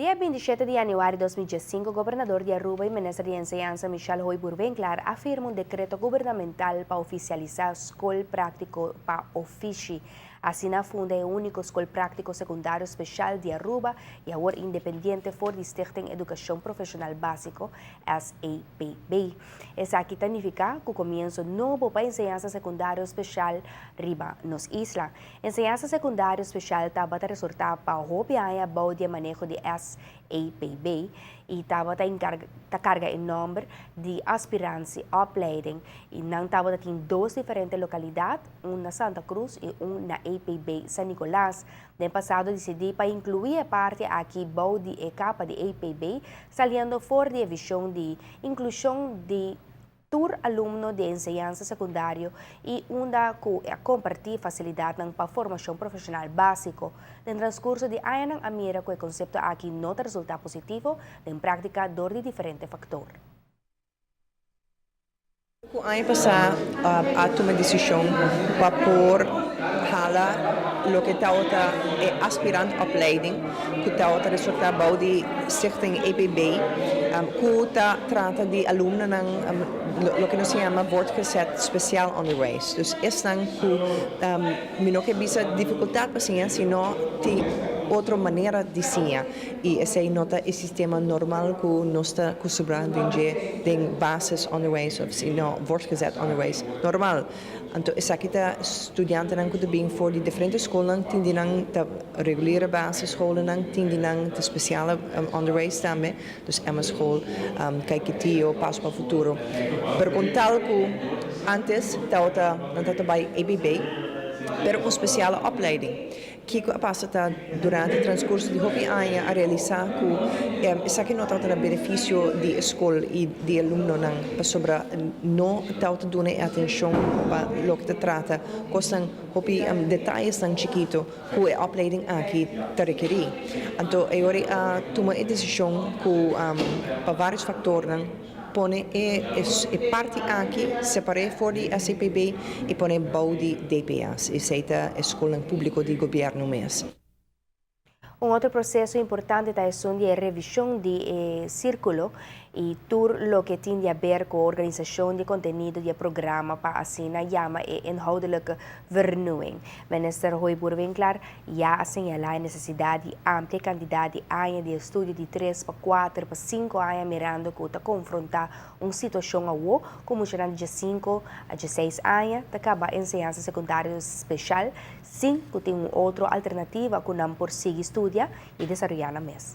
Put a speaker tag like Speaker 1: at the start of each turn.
Speaker 1: Dia 27 di januari di 2015, Gobernador di Aruba y Minister di Enseñansa Michelle Hooyboer-Winklaar a firma un decreto gubernamental pa oficialisa Scol Practico pa Ofishi. Asina a funda e unico Scol Practico Secundario Special di Aruba y awor independiente for di Stichting Educacion Profesional Basico, SEPB. Esaki ta nifica cu comienso nobo pa enseñansa secundario special riba nos isla. Enseñansa secundario special tabata resorta pa hopi aña bou di e maneho di SEPB y tabata ta carga e nomber di Aspirantie Opleiding y nan tabata tin dos diferente localidad, un na Santa Cruz y un na EPB San Nicolas. Den pasado dicidi pa inclui e parti aki bou di e capa di EPB, saliendo for di e vision di inclusion di tur alumno di enseñansa secundario y unda cu a comparti facilidadnan pa formacion profesional basico. Den transcurso di añanan a mira cu e concepto aki no ta resulta positivo den practica door di diferente factor.
Speaker 2: Cu aña pasa a tuma decision pa por hala loke tawata e aspirant opleiding cu tawata resulta bou di Stichting EPB cu ta trata di alumnonan loke nos ta yama voortgezet speciaal onderwijs. Dus esnan cu mi no ke bisa dificultad pa siña sino tin otro manera di siña. I esei no ta e sistema normal ku nos ta kustumbrá den dje den basisonderwijs of si no voortgezet onderwijs normal. Anto esaki ta studiantenan ku ta bin for di diferente skolnan, tin di nan ta reguliere basisscholennan, tin di nan ta spesiale onderwijs tambe, dus Emma School, Caiquetio, Paso pa Futuro. Pero kon tal ku antes tabata nan tabata bai EBB, pero un spesiale opleiding. Kiko a pasa ta durante transcurso di hopi aña a realisa cu esaki no tabata na beneficio di e scol y di e alumnonan pasobra no tabata duna e atencion pa loke ta trata cosnan hopi detayesnan chikito cu e opleiding aki ta rekeri. Anto e ora a tuma e decision cu pa varios factornan. Pone e e parti aki separ'é for di SEPB i pone bou di DPS, esei ta e skolnan públiko di gobièrnu mes.
Speaker 1: Un otro proseso importante ta esun di e revishon di e sírkulo i tur loke tin di aber ku organisashon di kontenido di e programa pa asina yama e inhoudelijke vernieuwing. Minister Hooyboer-Winklaar Ya a señalá e nesesidat di amplia e kantidat di aña di estudio di tres pa kuater pa sinku aña mirando ku ta konfrontá un situashon awo ku muchanan di diesinku a dieseis aña ta kaba enseñansa sekundario speshal sin ku tin un otro alternativa ku nan por sigui studia i desaroyá nan mes.